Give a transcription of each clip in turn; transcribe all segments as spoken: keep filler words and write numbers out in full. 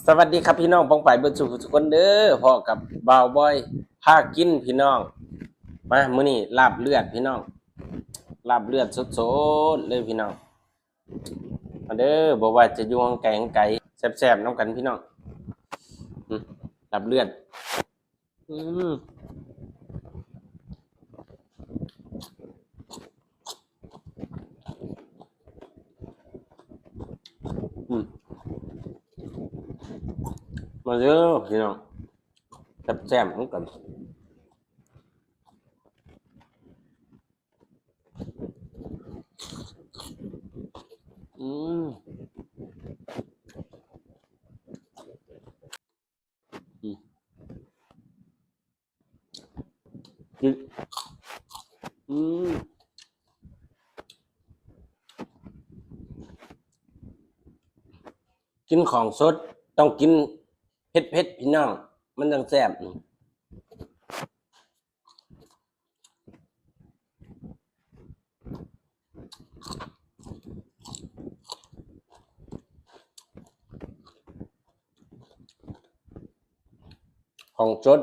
สวัสดีครับพี่น้อง ป้องไปเบิดสู่ทุกคนเด้อ พ้อกับบ่าวบอยพากินพี่น้อง มามื้อนี้ลาบเลือดพี่น้อง ลาบเลือดสดๆเลยพี่น้อง มาเด้อ บ่ว่าจะอยู่ห่างไกลห่างไกล แซ่บๆนำกันพี่น้อง อืม ลาบเลือด อืม อืม มาเด้อพี่น้อง แซ่บๆนำกัน อืม อืม กิน อืม กินของสดต้องกินเผ็ดๆพี่น้อง มันจั่งแซ่บ ของสด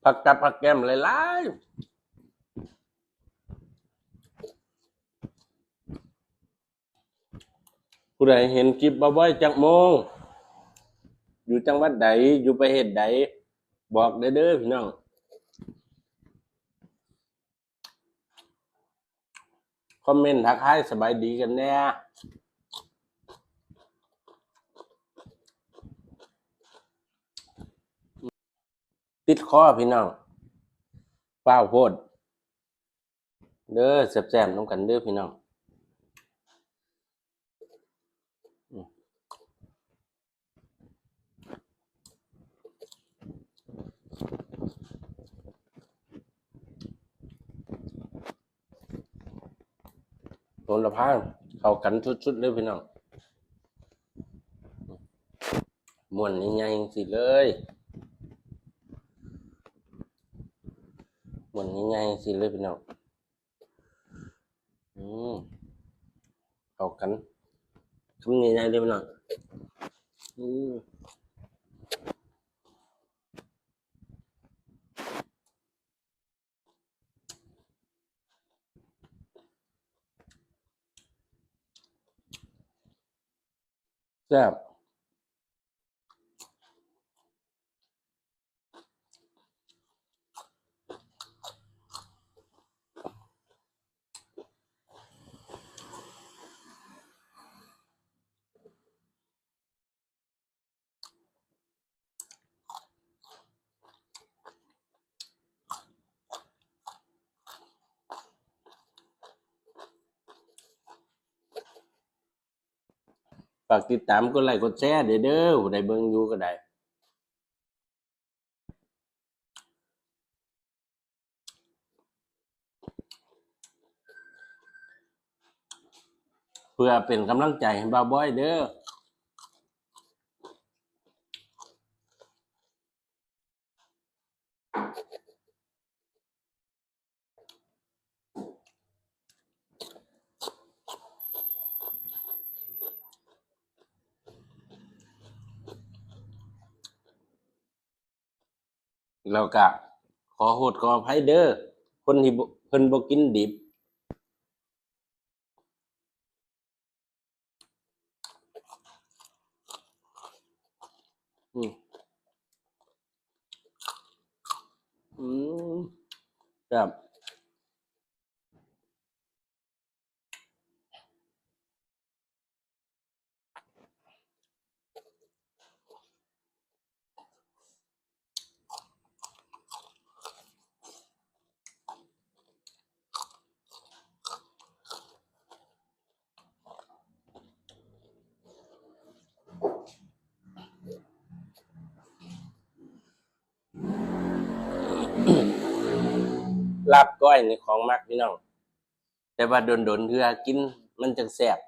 ผักกับผักแก้มหลายๆ ผู้ใดเห็นคลิปบ่าวบอยจักโมง อยู่จังหวัดใด อยู่ประเทศใด บอกเด้อเด้อพี่น้อง คอมเมนต์ทักทายสบายดีกันแน่ ติดคอพี่น้อง ฟ้าวโพด เด้อ แซ่บๆนำกันเด้อพี่น้อง อืม โหระพาเข้ากันสุดๆเลยพี่น้อง ม้วนใหญ่ๆจั่งซี้เลย ม้วนใหญ่ๆจั่งซี้เลยพี่น้อง อืม เข้ากัน คำใหญ่ๆเลยพี่น้อง อืม แซ่บ ฝากติดตามกดไลค์กดแชร์เด้อ เด้อ ผู้ใดเบิ่งอยู่ก็ได้ เพื่อเป็นกำลังใจให้บ่าวบอยเด้อ แล้วก็ขอโทษขออภัยเด้อ คนที่บ่ เพิ่นบ่กินดิบ อืม อืม ครับ ลาบก้อยนี่ของมักพี่น้อง แต่ว่าโดนๆเทื่อกินมันจั่งแซ่บ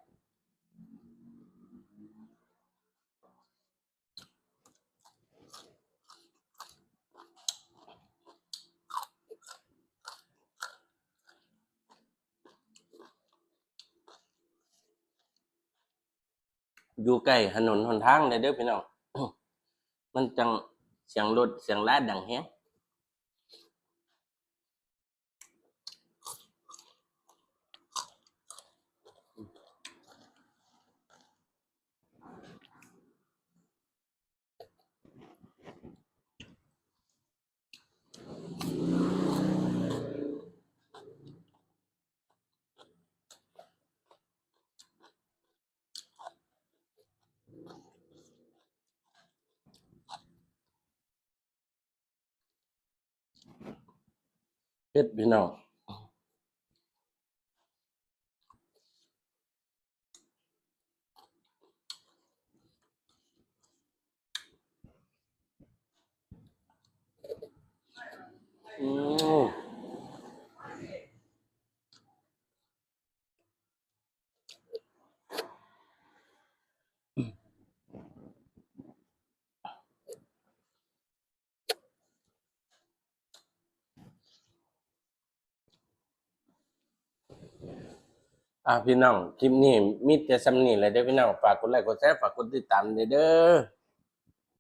อยู่ใกล้ถนนหนทางเด้อพี่น้อง มันจั่งเสียงรถเสียงลาดังแฮง เผ็ดพี่น้อง อืม อ่ะพี่น้อง คลิปนี้มีแต่ส่ำนี้แหละเด้อพี่น้อง ฝากกดไลค์กดแชร์ ฝากกดติดตามเด้อ